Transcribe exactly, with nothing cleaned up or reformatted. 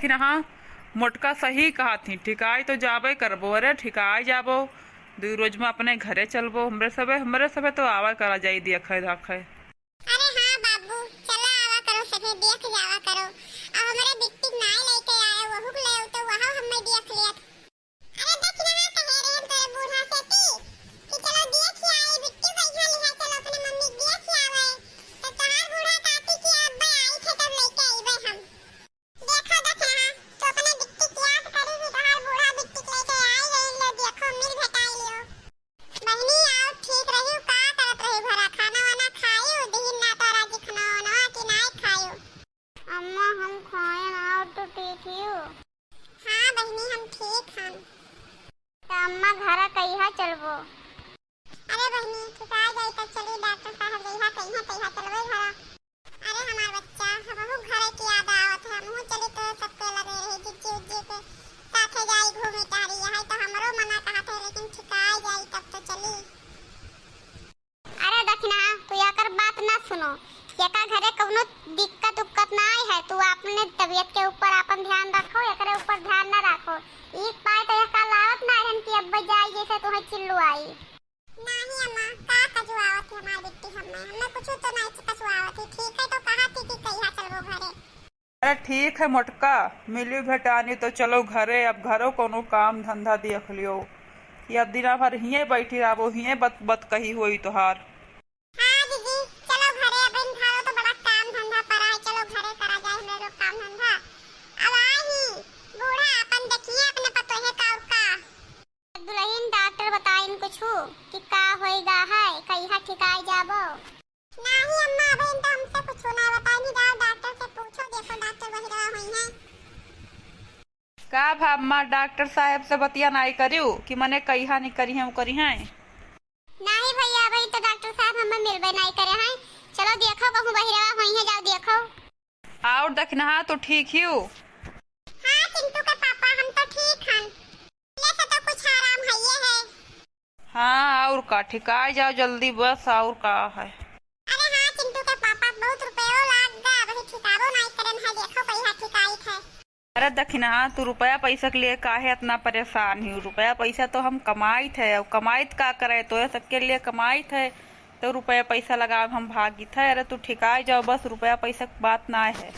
लेकिन हाँ, मोटका सही कहत ही, ठिकाई तो जाबे करबो, अरे ठिकाई जाबो, दुइ रोज में अपने घरे चलबो, हमरे सबे, हमरे सबे तो आवा करा जाई देखे दाखे। अरे हाँ बाबू, चला आवा करो, सभे देख जावा करो। अब हमरे बिट्टी नाई लेके आए, वहू के ले तो वहाँ हमें देख लिया। अरे देख ना, कहे रहे हम तोरे बूढ़ा से ती कि चलो देख आई बिट्टी को यहाँ लिहा चलो अपने मम्मी के देख आवे। तो तोहार बूढ़ा कहती कि अब आई थे तब लेके आईबे हम। देखो देख ना, तो अपने बिट्टी के याद करी कि तोहार बूढ़ा बिट्टी के लेके आई रही लो, देखो मिल भेटाई लियो। बहिनी, आओ ठीक रही, का करत रही भरा? खाना वाना खायू, दिहिन ना तो राजी खाना वाना कि नाय खायू? अम्मा, हम खायन, आओ तो ठीक ही हो। हाँ बहिनी, हम ठीक हन। तो अम्मा, घरा कहिया चलबो? अरे बहिनी, ठिका जाई तब चली, डॉक्टर साहब जइहा कहिया तइहा चलबे घरा। अरे हमार बच्चा, हमहू घरे के याद आवत है, हमहू चली तो सबके लगे रही, जिज्जी उज्जी के साथे जाई घूमे टहरी। यहाँ तो हमरो मना कहत है, लेकिन ठिका जाई तब तो चली। अरे दखिना, तू एकर बात ना सुनो, एका घरे कउनो दिक्कत उक्कत ना आई है। तू अपने तबीयत के ऊपर आपन ध्यान रखो, एकरे ऊपर ध्यान ना रखो। एक पाए तो एका लावत ना रहन कि अब जाई जैसे तुम्हें चिल्लू आई। नाही अम्मा, का कजुआवत है हमार बिट्टी हमें? हमें कुछ तो नहीं कजुआवत है। ठीक है, तो कहा थी कि कहिया चलबो घरे? अरे ठीक है मोटका, मिली भेटानी तो चलो घरे, अब घरो कोनो काम धंधा देख लियो। या दिना भर हिये बैठी रहबो, हिये बत, बत कही होई तोहार। हाँ जीजी, चलो घरे, अब इन घरो तो बड़ा काम धंधा पड़ा है, चलो घरे करा जाए हमरे लोग काम धंधा। अब आई ही, बूढ़ा अपन देखिए अपने पतोहे का और का। दुल्हन, डॉक्टर बताइन कुछु कि का होइगा है, कहिया ठिकाई जाबो? नाही अम्मा, अबहिन तो हमसे कुछु ना बताइन, जाओ डॉक्टर से पूछो, देखो डॉक्टर वही रहा हुई है। का भा अम्मा, डॉक्टर साहब से बतिया नाई करियो कि मने कहिया नहीं करी हैं, वो करी हैं? नाही भैया, अबहिन तो डॉक्टर साहब हमें मिलबे नाई करे हैं। चलो देखो, कहूँ बहिरवा हुई है, जाओ देखो। और दखिनहा, तू ठीक ही हो? हाँ चिंटू के पापा, हम तो ठीक हन। ले से तो कुछ आराम है ये है। हाँ, और का, ठिकाई जाओ जल्दी बस, और का है। अरे हाँ चिंटू के पापा, बहुत रुपयो लाग गा, अबही ठिकाबो नाई करन है, देखो कहिया ठिकाई है। अरे दखिनहा, तू रुपया पैसा के लिए काहे इतना परेशान ही? रुपया पैसा तो हम कमाइत है, और कमाइत का करे, तो ये सबके लिए कमाइत है, तो रुपया पैसा लगावे हम भागित है। अरे तू ठिकाई जाओ बस, रुपया पैसा के बात ना है।